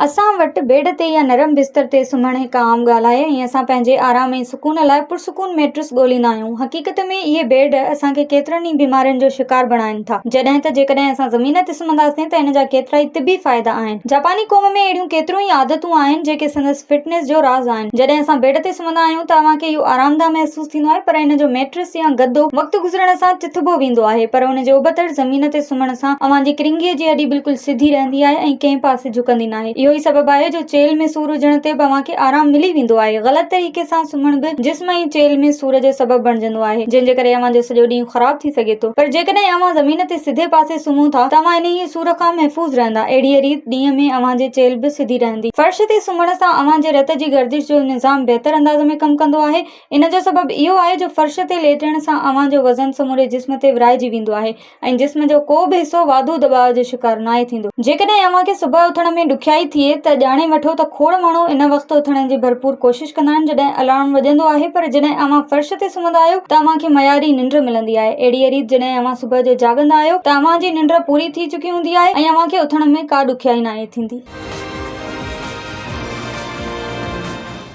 اسان وٽ بيڊ تي يا نرم بستر تي سمهڻ هڪ عام ڳالهه آهي ۽ اسان پنهنجي آرام ۽ سڪون لاء پرسڪون ميٽرس ڳوليندا آهيون. حقيقت ۾ اهي بيڊ اسان کي ڪيترن ئي بيمارين جو شڪار بڻائين ٿا. جڏهن ته جيڪڏهن اسان زمين تي سمهنداسين ته ان جا ڪيترائي طبي فائدا آهن. جاپاني قوم ۾ اهڙيون ڪيتريون ئي عادتون آهن جيڪي سندس فٽنيس جو راز آهن. جڏهن اسان بيڊ تي سمهندا آهيون ته اوهان کي اهو آرامده محسوس ٿيندو آهي پر ان جو ميٽرس يا گدو وقت گذرڻ سان چٿبو ويندو آهي پر ان جي ابتڙ زمين تي سمهڻ سان اوهان جي ڪرنگهي جي هڏي بلڪل سڌي رهندي آهي ۽ ڪنهن پاسي جهڪندي ناهي. اهو ئي سبب آهي جو چيلهه ۾ سور هجڻ تي به اوهان کي آرام ملي ويندو آهي. غلط طريقي سان سمهڻ به جسم ۽ چيلهه ۾ سور جو سبب بڻجندو آهي، جنهن جي ڪري اوهان جو سڄو ڏينهن خراب ٿي سگهي ٿو. پر جيڪڏهن اوهان زمين تي سڌي پاسي سمهو ٿا ته اوهان انهيء سور کان محفوظ رهندا. اهڙيء ريت ڏينهن ۾ اوهان جي چيلهه به سڌي رهندي. فرش تي سمهڻ سان اوهان جي رت جي گردش جو نظام بهتر انداز ۾ ڪم ڪندو آهي. ان جو سبب اهو آهي جو فرش تي ليٽڻ سان اوهان جو وزن سموري جسم تي ورهائجي ويندو آهي ۽ جسم جو ڪو به حصو واڌو دٻاء جو شڪار ناهي ٿيندو. جيڪڏهن اوهان کي صبح اٿڻ ۾ ڏکيائي ٿئي ته ڄاڻي وٺو ته کوڙ ماڻهو ان وقت اٿڻ جي ڀرپور ڪوشش ڪندا آهن جڏهن الارم وڄندو آهي پر جڏهن اوهان فرش تي سمهندا آهيو ته اوهان کي معياري ننڊ ملندي آهي. اهڙيء ريت جڏهن اوهان صبح جو جاڳندا آهيو ته اوهان جي ننڊ پوري ٿي چڪي هوندي آهي ۽ اوهان کي اٿڻ ۾ ڪا ڏکيائي ناهي ٿيندي.